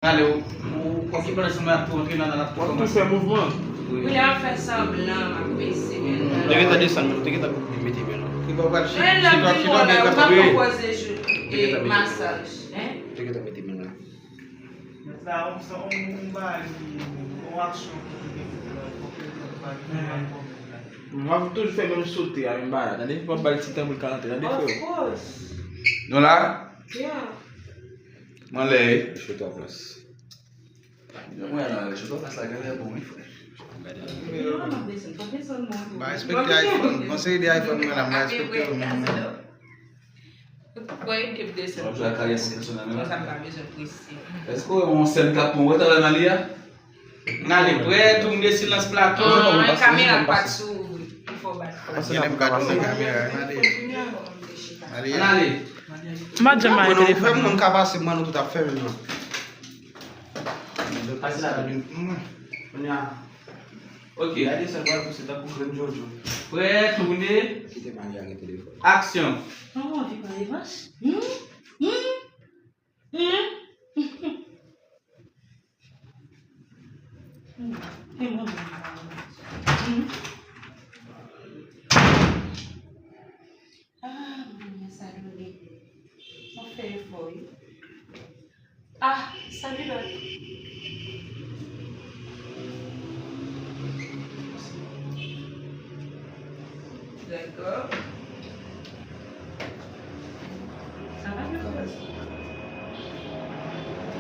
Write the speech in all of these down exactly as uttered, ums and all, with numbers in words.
Ale, ou, ou okipe l, ansanm ap tou antre nan, nan, ap tou kòmanse. Tou fè mouvman. Wi. Wi, l ap fè sanblan, m ap peze men nan. Te gentan desann, men te gentan mete men nan. Ki bò pral chita, chita, chita, chita. Te gentan mete men nan. Masaj, hein? Te gentan mete men nan. Mèt la, on, on, on bagay ki, on aksyon ki te gen pou fè la, fòk yo pran bagay nan kòmèt la. M ap toujou fè menm sote a, menm bagay la. Tande, m ap ba l ti tan pou l ka antre, tande, freo. Of course. Nou la? Yeah. Mwen lè, chita plas. Mwen la, chita plas la genlè bon, wi, frè. Non, m ap desann, pa desann non. M pa respekte iPhone. Yon seri de iPhone mwen la, m pa respekte yo menm. Ou pa ede m desann. W ap jwe ak karyè pwofesyonèl, men. Konsa m pa bezwen prese. Èske w wè yon sèn k ap pran w wè travay nan li a? N ale prè, tourne silans plato. Ah, kamera pa t sou ou vre. Pi fò bat. Gen lè m ka tourne kamera, n ale. N ale. N ale. M pa t janm mare telefòn. Mwen, nou ka pase, mwen, nou tout ap fè menm jan. Pase la. Kounye a. Ok. Gade sa l pral pouse tankou grenn jojo. Prè, tourne. Kite Maria gen telefòn. Aksyon. Mwen anvi pran revanch. Hmm? Hmm? Hmm? Hmm. E mwen menm, mwen. Hmm? Ah, mwen sa donnen. Mwen fè efò, wi. Ah, salut là. D'accord. Ça va, Lucas?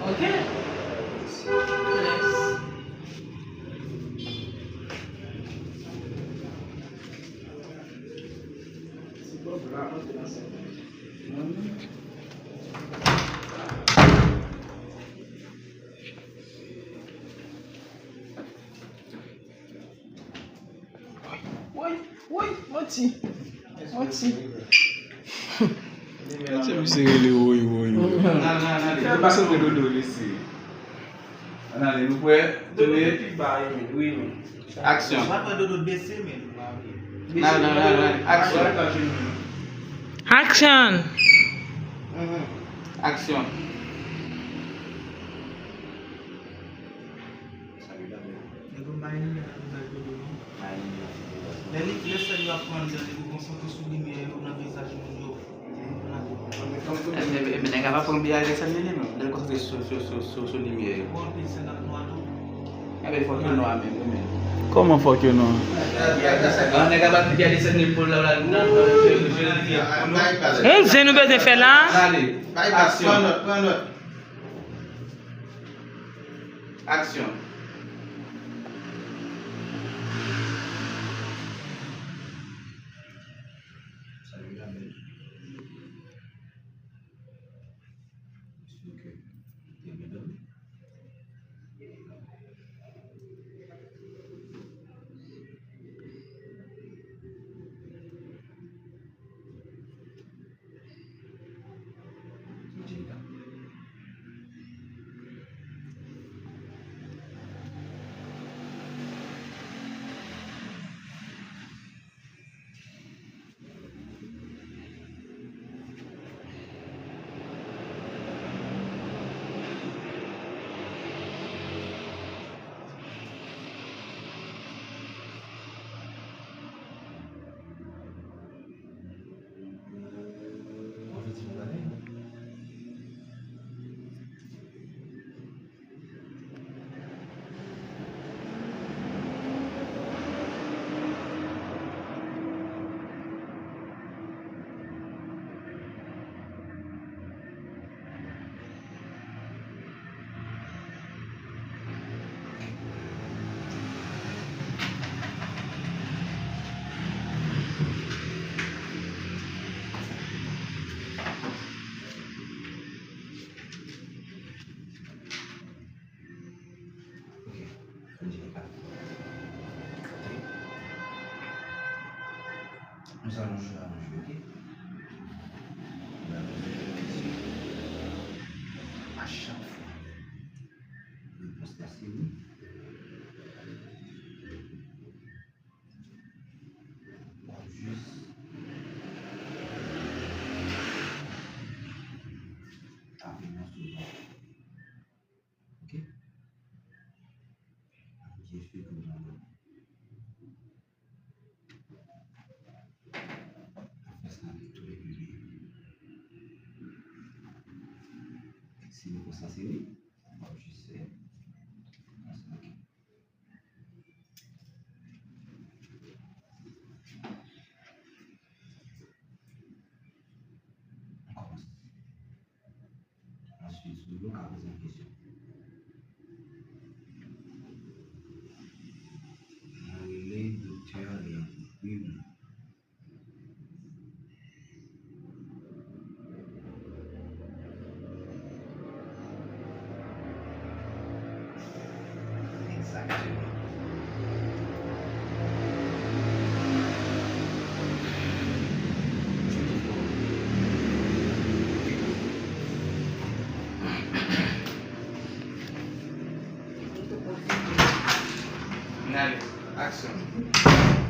Ok. Yes. Woy, woy, manti. Manti. Manti, misye rele woy, woy, woy. Fè pase mwen dodo, mesye. Ann ale, nou prè? Dodo, tourne. Pi ba, wi, men. Wi, men. Aksyon. Mwen pran dodo bese, men. Nan, nan, nan, nan. Aksyon. Aksyon. Mhm. Aksyon. Nèg yo bay limyè nan vizaj dodo, non. Lè li, lè sèn yo ap pran anndan, nèg yo konsantre sou limyè yo nan vizaj moun yo. Ebyen, nèg ap pran biyè a desann li, li menm. Lè l konsantre sou, sou, sou, sou, sou limyè yo. Bon, anpil sèn ap nwa tou. Ebyen, fòk yo nwa menm, wi, menm. Kòman fòk yo nwa? An nèg ap bat biyè a desann li pou l la, la, nan, nan, je, je, je, je, On zen nou bezwen fè la? Ale. Aksyon. Pran nòt, pran nòt. Aksyon. Ok. Kontinye pa. Ok. Nous allons jouer à un jeu, ok? Nous allons jouer à un jeu. À chaque fois, réponse la, c'est oui. Juste. Ah, non, c'est bon. Byen fèt pou mwen. Ap fè sa avèk tout lèt mwen. Si nou konsantre, n ap jis fè konsa. N kòmanse. Answit, si w vle, w ka poze m kesyon. Mwen rele Doktè Leandro. Wi, wi. Egzakteman. N ale. Aksyon. Egzakteman.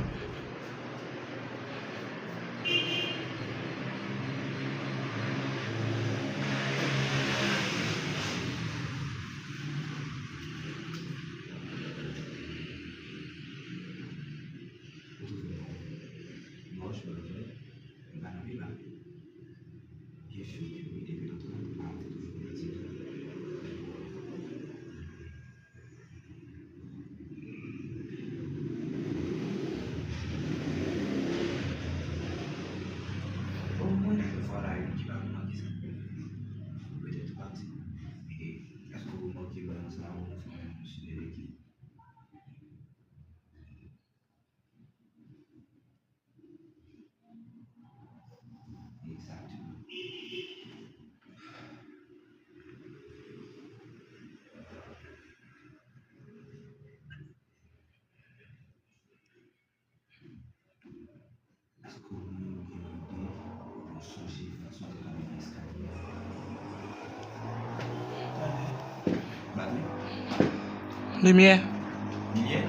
Èske w menm gen lide pou w sonje fason w te tonbe nan eskalye a? Limyè. Limyè?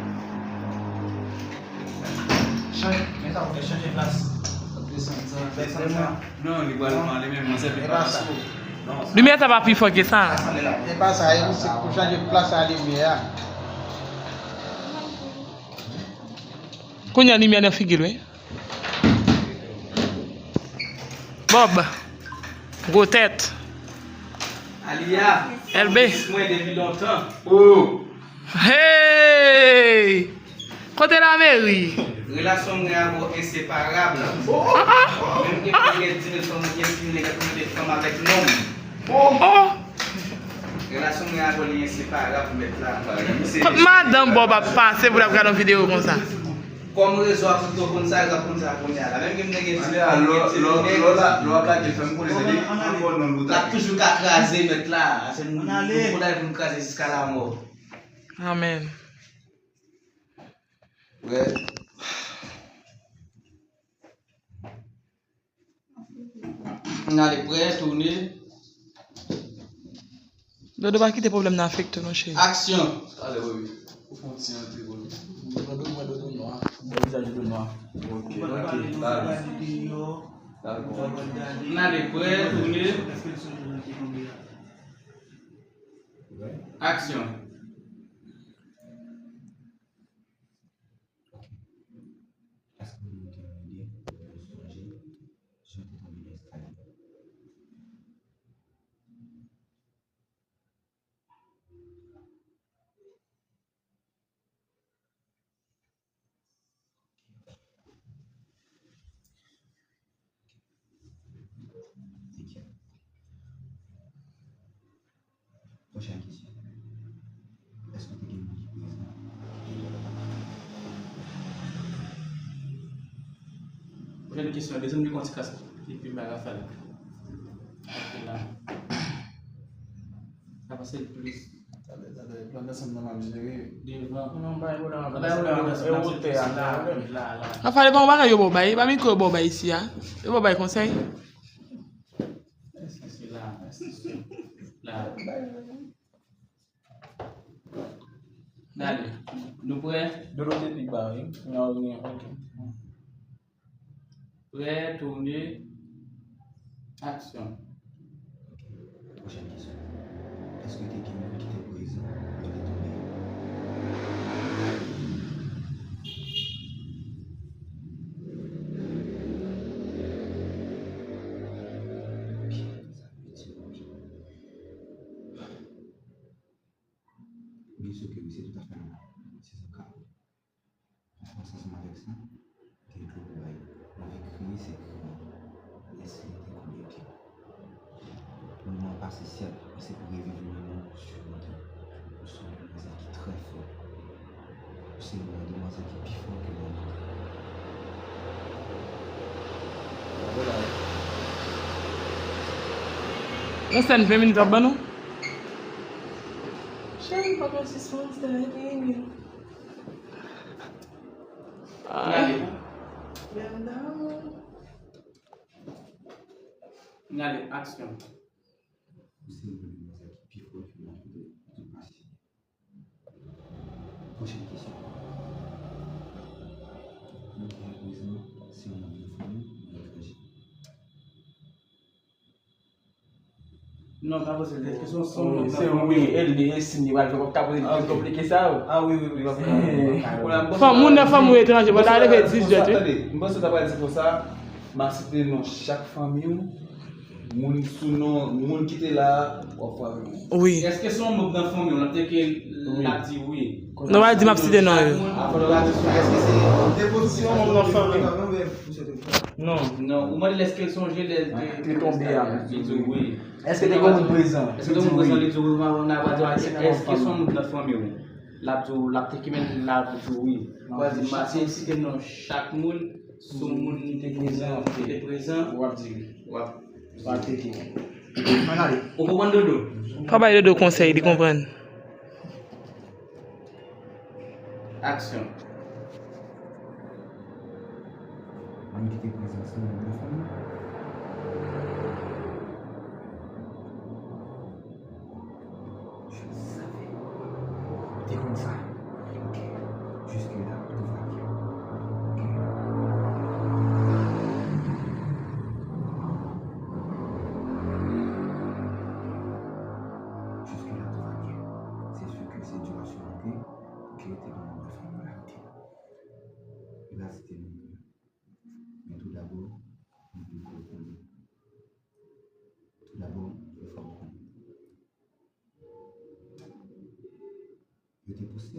Chanje, men sa pou fè chanje plas. Desann sa. Desann sa. Non, li pral pran li menm, mwen se pi pa sa. Limyè sa pa pi fò ke sa. E pa sa, e se pou chanje plas a limyè a. Kounye a limyè nan figi l, wi. Bob. Gwo tèt. Aliya. Elbe. Mwen depi lontan. Oh. Hey! Kote lameri? Relasyon mwen avè w enseparab. Ah, ah. Menm ke mwen gen dis mil fanm, mwen gen dis mil nèg ap mete fanm avèk nonm. Oh! Relasyon mwen avè w li enseparab, mèt la. Kot madanm Bob ap pase pou l ap gade yon videyo konsa? Kòm rezo a tout konn sa, yo ap konn sa kounye a la. Menm ke m te gen ti nèg, lè w ap lage fè m konnen se li ankò non l ou ta. L ap toujou ka kraze, mèt la. Se nou, nou pou n al pou n kraze jiska lamò. Amèn. Prè. N ale prè, tounen. Dodo, pa kite pwoblèm nan afekte w non, cheri. Aksyon. Talè, wi. Ou fè yon ti antre, wi. Dodo, mwen Dodo nwa. Bon, vizaj Dodo nwa. Ok, ok. Dakò. N ale prè, tounen. Aksyon. Èske nou te mande pou nou sonje jan te tonbe nan eskalye a? Pwochèn kesyon. Èske te gen moun ki prezan? Pwochèn kesyon, desann li konn ti kras epi bay Rafael. Ok la. Sa pase l plis. Talè, talè, plan ansanm nan m ap jere. Devan. Non, bay Roland, bay Roland, e wotè a, la, la, la. Rafael, e pa yon bagay yo ba w bay, e pa mikwo yo ba w bay isi a. Yo ba w bay konsèy. Èske se la? Èske se la? N ale. Nou prè? Dodo te pi ba, wi. Kounye a, wi, ok. Prè, tounen, aksyon. Ok. Pwochèn kesyon. Èske te gen moun ki te prezan Byen si ke wi, se toutafè nòmal. Se sa ka. Ansanm avèk sa, gen dlo pou bay. Anvi kriye, se kriye. Lès li te koule, oke. Moman an pase, sèt, men se pou reviv li menm, sipòte. Ou se yon demwazèl ki trè fò. Ou se yon demwazèl ki pi fò ke mwen. Yon sèn ven minit w ap ban nou? Cheri, pa pran sispann, se te ven minit. N ale. N ale, aksyon. Ou se yon demwazèl ki pi fò ke mwen, ki te, ki te pase. Pwochèn kesyon. Mwen ki aprezan, se yon moun nan fanmi, yon etranje. Non, pa poze l kesyon, se yon moun nan fanmi. Se wi, e li, e si li pral fè, w ap ka poze l kesyon konplike sa yo. Ah wi, wi, wi. Fanm, moun nan fanmi w etranje, bon, ta leve dizuit, wi. Tande, m panse w ta pral di konsa, m ap site non chak fanmi w, moun sou non, moun ki te la, w ap pale. Wi. Èske se yon moun nan fanmi w, l ap teke, l ap di wi. Non, w a di m ap site non yo. Avan w a di sou, èske se, se yon moun nan fanmi w? Non. Non, ou mande l èske l sonje lè l te tonbe a. Li di wi. Èske te gen moun prezan? Èske te gen moun prezan? Li di wi. Mwen, mwen, mwen, èske se yon moun nan fanmi w? L ap di w, l ap teke men l, l ap di w wi. W a di, m ap site non chak moun, sou moun ki te prezan, ki te prezan. W ap di wi. W ap teke. Ann ale. Ou konprann, Dodo? Pa bay Dodo konsèy, li konprann. Aksyon. Moun ki te prezan se moun nan fanmi. Je savais. Ou te konn sa. Ok. Jusque-là, tout va bien. Ok. Jusque-là, tout va bien. C'est sûr que c'est dur à surmonter. Ok, te gen moun nan fanmi la, ok. Li pa site non. Men toudabò, m vle fè w konnen. Toudabò, m vle fè w konnen. Yo te pouse w?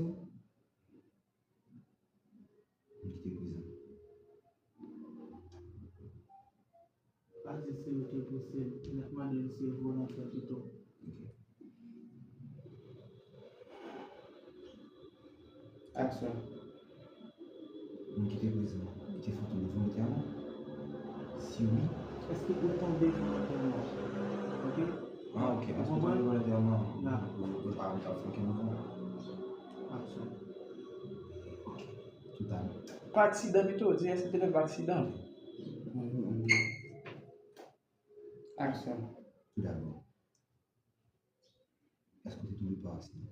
Moun ki te prezan. Pa di se yo te pouse m, n ap mande l si se volontè pito. Ok. Aksyon. Moun ki te prezan, li te fè w tonbe volontèman? Si wi. Èske ou tonbe volontèman? Ok? Ah, ok. Èske ou tonbe volontèman? Ou pa, ou pa fè okenn mouvman? Aksyon. Ok. Toutalè. Pa aksidan pito, di èske te fè aksidan? Aksyon. Toudabò, èske w te tonbe pa aksidan?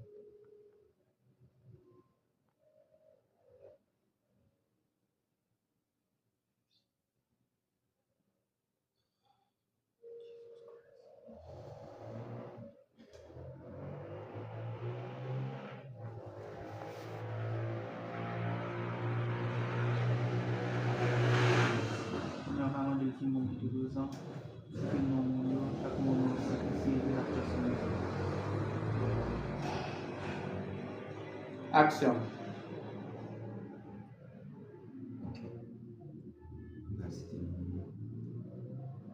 Kounye a, n a mande l ki moun ki te prezan, site non moun yo, chak moun yo, se, se, se, se, aksyon. Aksyon. Ok. M pral site non.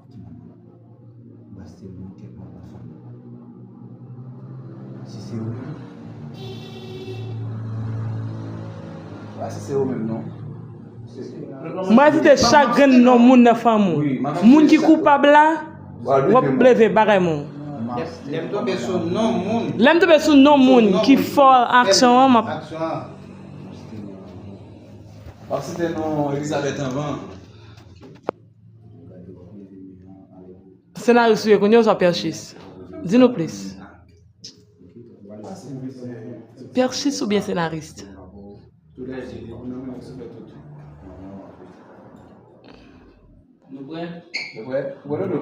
Ok, m pral site non kèk moun nan fanmi. Si se ou menm. Pa si se ou menm, non. M pral site chak grenn non moun nan fanmi w. Wi, m ap site moun ki koupab la, w ap leve bagay moun. Lè m tonbe sou non moun. Lè m tonbe sou non moun ki fè aksyon an, m ap. Aksyon an. M ap site non Elizabeth anvan. Senaris ou ye kounye a oswa Perchis? Di nou plis. Perchis oubyen senaris? Nou prè? Nou prè? Ou prè, Dodo?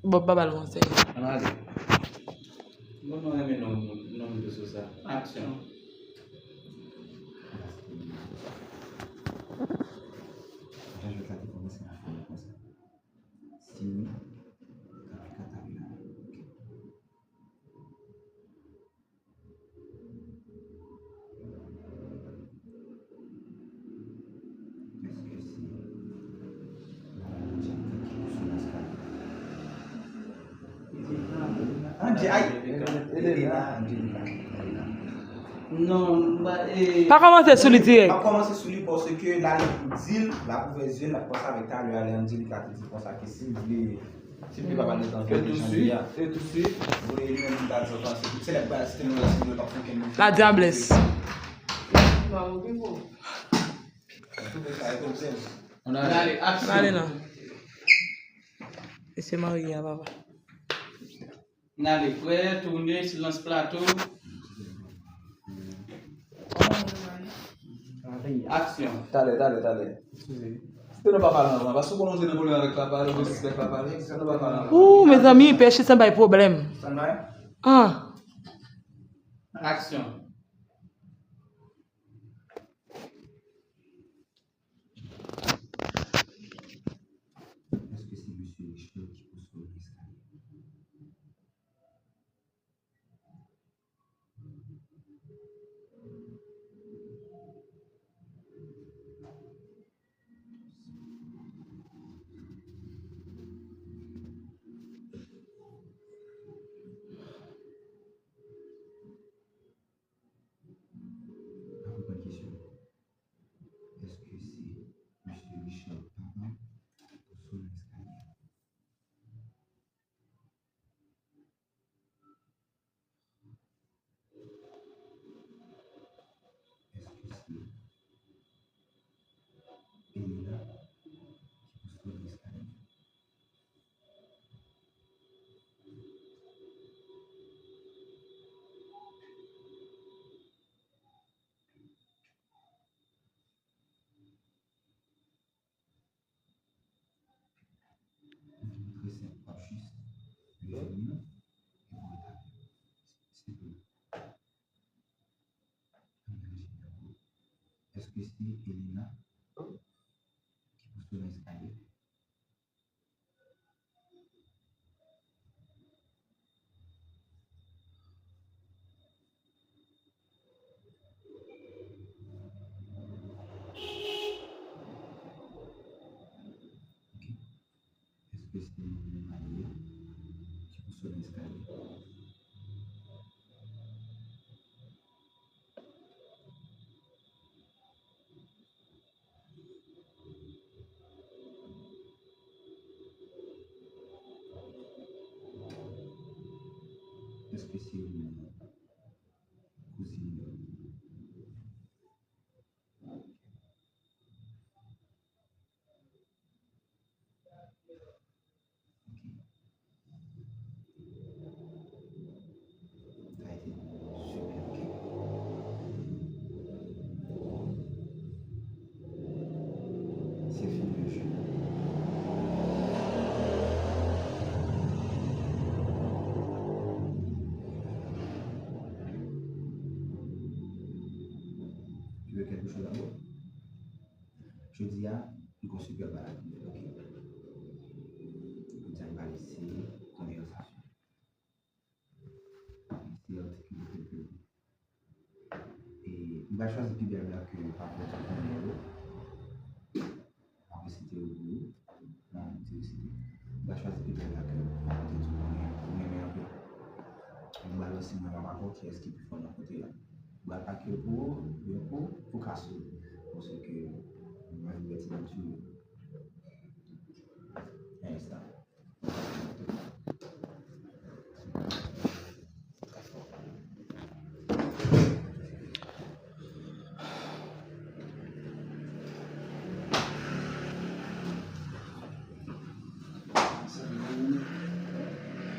Bon, pa ba l konsèy. Ann ale. Mwen, mwen renmen non, non, non, de sou sa. Aksyon. Jan jwèt la te kòmanse a fè konsa. Si wi, ka, ka ta vin la. Ok. Ay, Elena, Angelina, Elena. Non, ba, e, pa kòmanse sou li dirèk. Pa kòmanse sou li paske la, li di l, l ap ouvè zye l, l ap panse avèk talè a, lè Angelina te di konsa ke si l vle, si l vle papa l nan tan vle jan li a. E tou swit, e tou swit. Voye li menm li pa di anyen, se lè ba, se te nou la, se nou pa fè kenn. La diablesse. Ann ale, aksyon. Ann ale non. Mesye marye a, papa. Ann ale, prè, tounen, silans plato. Aksyon. Talè, talè, talè. Eskize. Si te nou pa pale anvan, paske ou konnen w te nan pwoblèm avèk papa, ou te sispèk papa, si te nou pa pale anvan. Ooh, mezanmi, pèchi sa bay pwoblèm. Standby. Ah. Aksyon. Èske se mesye Richard ki pouse w nan eskalye? Pa konprann kesyon. Èske se mesye Richard papa ki pouse w nan eskalye a? Èske se Elena ki pouse w nan eskalye a? Trè senp, w ap jis leve men w epi w rete atè. Senpleman. Ann ranje byen pou ou. Èske se Elena ki pouse w nan eskalye a? Ok. Èske se manman w ki pouse w nan eskalye a? Èske se kouzin yo? Ok. Sa a été super, ok. Se fini le jeu. Tu veux quelque chose à boire? Jodi a, nou gen yon super bagay pou nou fè, ok? Jodi a, nou pral eseye konvèsasyon. Se yon ti ki mete pou ou. E m pral chwazi pi bèl la ke pa pran tout konnen yo. M ap resite yo pou ou. Non, m di resite. M pral chwazi pi bèl la ke pa pran tout konnen yo. Ou renmen anpil. M pral wè si mwen menm ankò kiyès ki pi fò nan kote a. M pral pake yo pou ou, yo pou, pou kase yo. Paske mwen vle ti nan ti yo. Yon instan.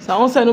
Sa yon sèn